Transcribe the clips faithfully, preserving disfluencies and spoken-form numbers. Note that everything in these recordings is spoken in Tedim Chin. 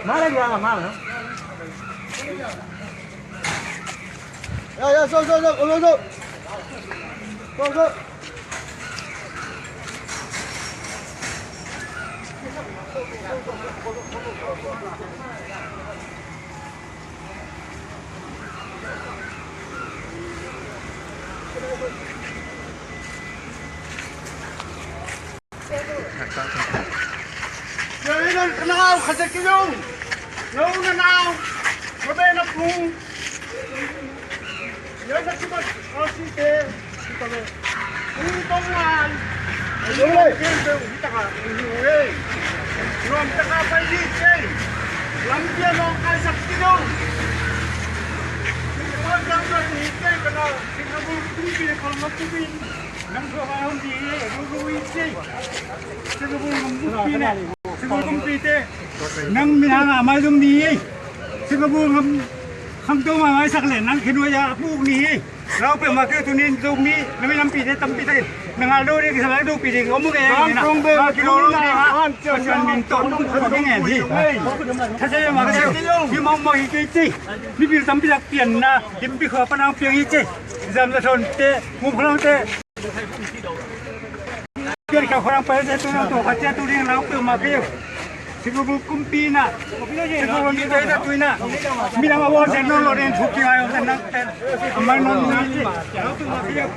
Mala dia, mala. Ya, ya, so, so, so, so, so. So, so. Ka nau khat a kizong. No na nau. Ka be na pung. Yo na kibat. Aussie te. Kibat. Pung tong ngai. Yo le. Ken be u taka. Hey. Nuam taka pai di te. Lam dia no kai sak kizong. Kibat lam dia ni te ka na. Singapore kumpi le kol ma kumpi. Nang tua ka hong di. Ru ru i te. Singapore kumpi ne. Singapore kumpi te. Nang minhang a mai zong ni hi. Singapore ngam khangto ma mai sak le nang khenua ya a puk ni hi. Lau peuhmah kei uh tuni in Zomi na minam pite tampi takin na ngal do ding, kisa ngal do pi ding om uh kei hi. Nang kong be ma kilo ding ha. Pasian min tawh ding en hi. Thase peuhmah kei uh hi mawkmawk hi kei ci. Mipil tampi tak pianna himpi khua panang piang hi ci. Zam za thon te, mum khlang te. Pian ka khorang pa te tu nang tu khat te tu ding nang peuhmah kei uh. Singapore kumpi na. Singapore kumpi na tu na. Minam a wang sen non lo den thu ki ngai on nang ten. Amai non nang ci. Nang peuhmah kei uh.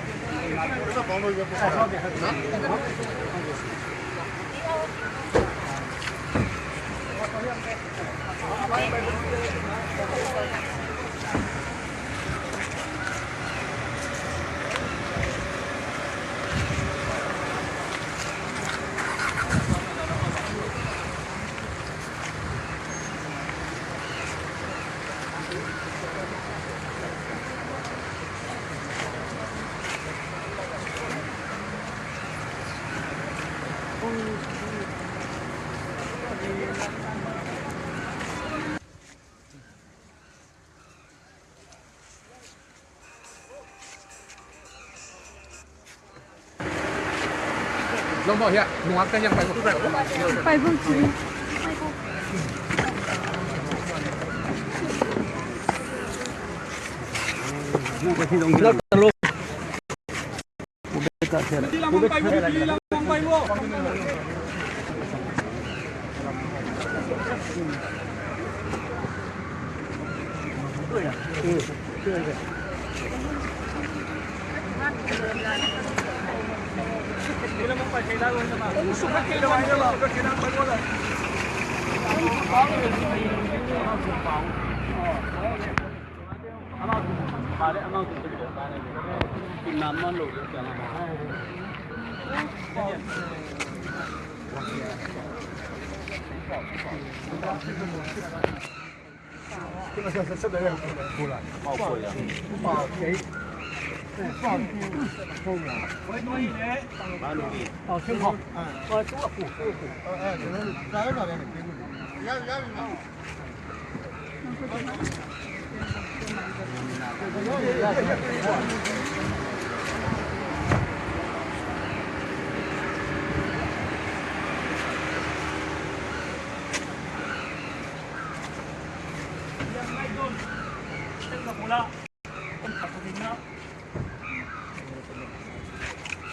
Lombo hiah, nungak kan yang pai. Pai bang sini.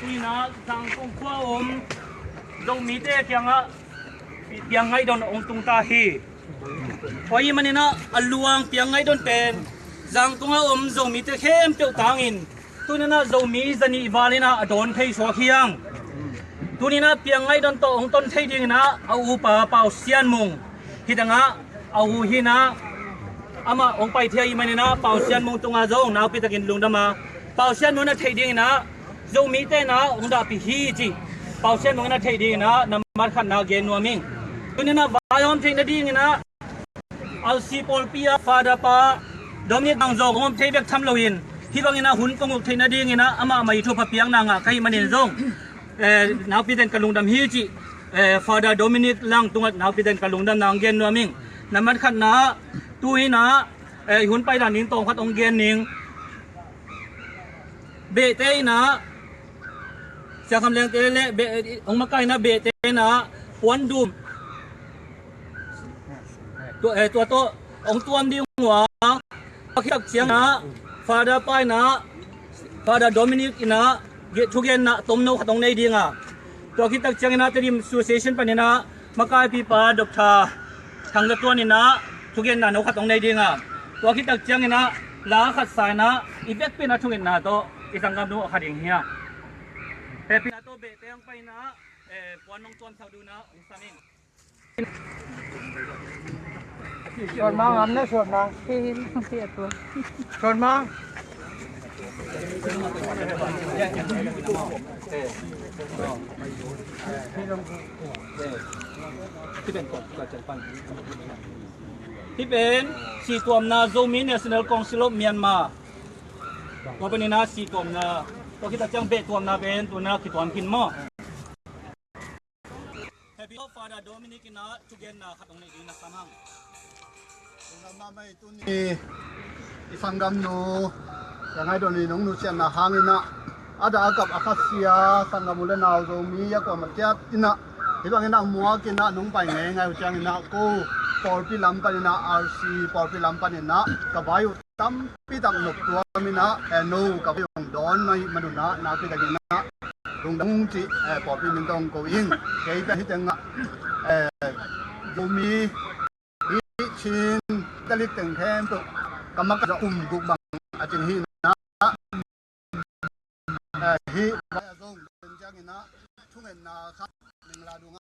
Tuinah Zangkong khua om Zomite kiangah piang ngaih don hong tung ta hi. Tua ahih maninah a luang piang ngaih don pen Zangkong a om Zomite khempeuh tangin tuninah Zomi zanih valinah a dawn thei suak hiang. Tuninah piang ngaih don tawh hong ton thei dinginah a upa Pau Sian Mung hidangah a hu hinah amah hong pai thei ahih maninah Pau Sian Mung tungah zong naupitakin lungdam a, Pau Sian Mung in a theih dinginah Zomite inah hong dahpih hi cih Pau Sian Mung in a theih dinginah nambat khatna gen nuam ing. Tuninah vaihawm theih nadinginah Alsi pawlpi ah Father pa Dominic Bang zong hong om thei bek tham loin hih banginah hun kong uk theih nadinginah amah mah ih thupha piakna ngah ka hih manin zong, eh, naupiten ka lungdam hi cih, eh, Father Dominic Lang tungah naupiten ka lungdamna hong gen nuam ing. Nambat khatna ah tu inah, eh, hun paidan ding tawm khat hong gen ning. Behte inah Sia Kham Lengte le hong makaih inah Behte inah puandum Tua, eh, tua tawh hong tuam ding uh a, tua khit tak ciangin ah Father pa in ah, Father Dominic in ah thugenna tomno khat hong nei ding a, tua khit tak ciangin ah Tedim Association panin ah makaipipa Doctor Thang Za Tuan in ah thugenna no khat hong nei ding a, tua khit tak ciangin ah la khat sa in ah i vekpi in ah thugenna tawh i sanggamnu a kha ding hi a. Hehpihna tawh behte hong pai in ah, eh, puan hong tuamsak ding in ah hong sam ing. Suan mang am na suan mang. Suan mang. Hih pen sihtuamna Zomi National Council of Myanmar. Tua pen in ah sihtuamna, tua khit tak ciang behtuamna pen tu in ah kituam khin maw. Happy Father Dominic in ah thugenna khat hong nei ding na sam hang. Tuni i sanggamnu, Sia Ngaih Don in hong nusiatna hangin ah, a dah a kap a khasia sanggam u le nau Zomi a kuamah ciat in ah, hih bangin ah muak in ah nong pai ngeingai uh ciangin ah, ko pawlpi lam panin ah, R C pawlpi lam panin ah ka vai uh tampi tak nop tuam in ah, eh, no ka vai hong dawn na hih manun ah nakpi takin ah lungdam ung cih, eh, pawlpi min tawh hong ko ing. Kei pen hih teng ah, eh, Zomi hih Chin Catholic teng khempeuh ka mak a kum guk bang a cin hi in ah, eh, hih vai a zong pen ciangin ah thungetna khat mingla dungah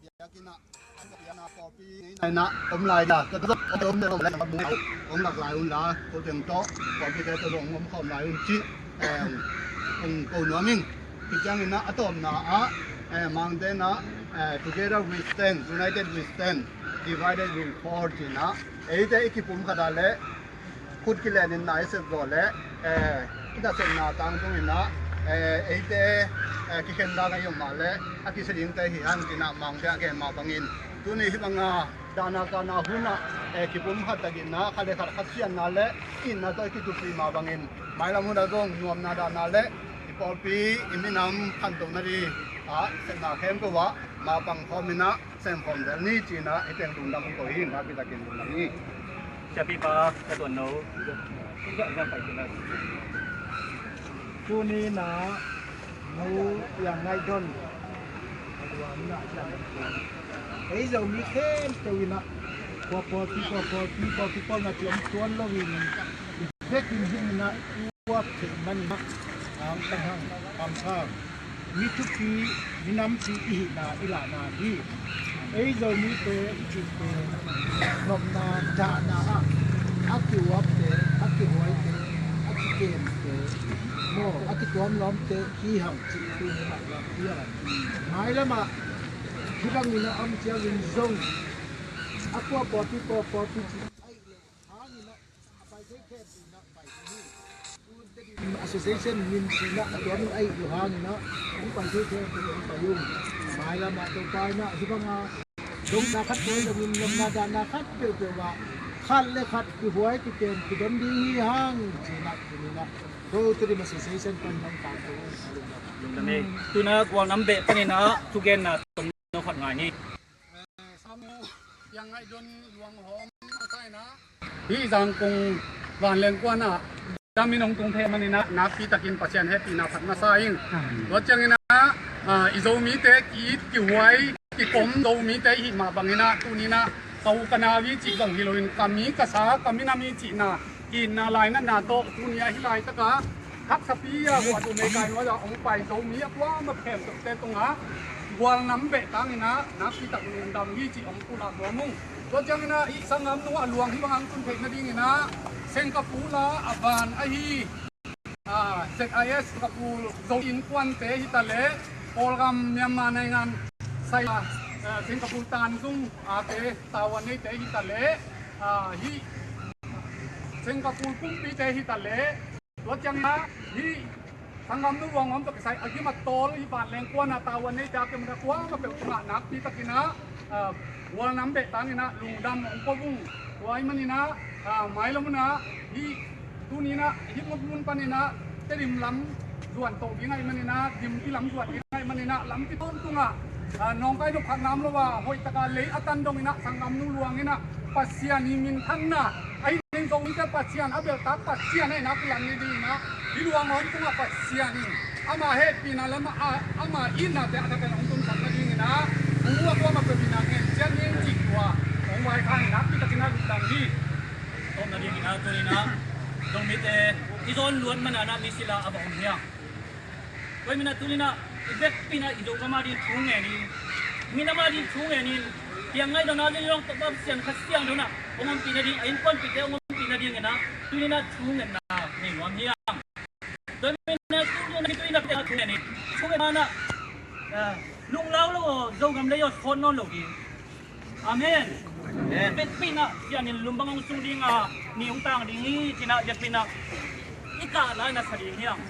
biakinn ah, biakinn ah pawlpi ngeina in ah om lai la, ka tawh om, om, om, om lak lai un la, ko teng tawh pawlpite tawh zong om khawm lai un cih, eh, hong ko nuam ing. Hih ciangin ah a tawpna ah, eh, Mangte in ah, eh, Together we stand, united we stand, divided we fall ci in ah, eite i kipumkhat a leh khut kilenin na i sep zawh leh, eh, i nasepna tangtungin ah, eh, eite, eh, kikhen dan a i om mah leh a kisia dingte hi hang ci in ah Mangte a gen mah bangin, tuni hih banga dahna kahna hun ah, eh, kipumkhat takin ah khat le khat khasia na leh itna tawh i kituppih mah bangin, mailam hun ah zong nuamna dahna leh i pawlpi i minam khantohna ding ah sepna khempeuh ah mapang khawm in ah sem khawm zel ni ci in ah hih teng lungdam hong ko hi. Nakpi takin lungdam hi. Siapipa, ka tuan no. Tuni in ah Nu Sia Ngaih Don, ei Zomi khempeuh in ah, kua pawlpi, kua pawlpi, pawlpi pawlna ci om tuan loin, i vekin hih in ah i uap theih manin ah, ang tanghang, ang thang, mi thupi, mi nampi i hihna i lahna hi. Ei Zomite i cihte nopna dahna ah a kiuapte, a kihuaite, a kikemte, maw, a kituamlawmte hi hang cih tuni in ah lam hi a. Mailam ah hih bangin a om ciangin zong a kua pawlpi, kua pawlpi cih hangin ah a pai thei khempeuh in ah pai thei hi. Association min ci in ah a tuam in a ih uh hangin ah hong pai thei khempeuh in ah hong pai ung. Mailam ah Topa in ah hih banga dongsa khat peuh zongin, nopna dahna khat peuhpeuh ah khat le khat kihuai, kikem, kidom ding hi hang ci in ah tuni in ah Tedim Association pan hong tangko ung. Lungdam hi. Tu in ah Gualnam beh panin ah thugenna tomno khat ngai ni. Eh, Samu Sia Ngaih Don luang hawm a sa in ah, hih Zangkong vanleng kuan ah dam in hong tung thei manin ah nakpi takin Pasian hehpihna phat masa ing. Tua ciangin ah, ah, i Zomite ki-it kihuai kikom Zomite i hih mah bangin ah tuni in ah ka u ka nau i cih zong hi loin ka mi ka sa, ka minam i cihna, itna lainatna tawh tuni a hih laitak a haksapi a huat uh Meikai nuai ah hong pai Zomi a kuamah khempeuhte tungah Gualnam beh tangin ah nakpi tak lungdam hi cih hong pulak nuam ung. Tua ciangin ah hih sanggamnu a luang hih bang hong tun theih nadingin ah Singapore a van ahi, ah, Z I S Singapore Zo innkuante hi ta leh, Kawlgam Myanmar naingan sai, ah, Singapore Tanzung ate tavuan neite hi ta leh, ah, hih Singapore kumpite hi ta leh, tua ciangin ah hih sanggamnu luang om tawh kisai a gim a tawl hih vanleng kuan a tavuan neite a kimu a kuamah peuh tungah nakpi takin ah, ah, Gualnam beh tangin ah lungdam hong ko ung. Tua ahih manin ah, ah, mailam hun ah hih tuni in ah hih mun panin ah Tedim lam zuan to ding ahih manin ah, Dim i lam zuan ding ahih manin ah, lampi tawntungah, ah, nawngkai nop khat nam lo a hoih taka lei a tan dongin ah sanggamnu luang in ah Pasian i minthangna, ahi zongin Zomite Pasian a belhtak Pasian ahihna kilang ni dingin ah, hih luang hawm tungah Pasian in ama hehpihna le ama, ama itnate a thak in hong tunsak nadingin ah, thu a kuamah peuh in ah ngen ciat ni cih thu ah hong vaikhak in ah, nakpi takin ah lungdam hi. Tawpna dingin ah tuni-in ah Zomite i zawn luat manin ah misila a va om hi hang. Tua ahih manin ah tuni-in ah i vekpi in ah i Zogam a ding thu ngen in, minam a ding thu ngen in, piang ngaihdan a ding zong Topa Pasian Kha Siangtho in ah hong ompih nading, a innkuanpihte hong ompih nadingin ah tuni-in ah thu ngenna nei nuam hi hang. Tua ahih manin ah tuni-in ah thu ngen in, thu ngen manin ah lunglau lo aw, Zogam lei aw sawt nawn lo ding. Amen. Amen. Vekpi in ah Pasian in lum bang hong sung ding a, ni hong tang ding hi ci-in ah vekpi in ah i kahna in ah sa ding hi hang.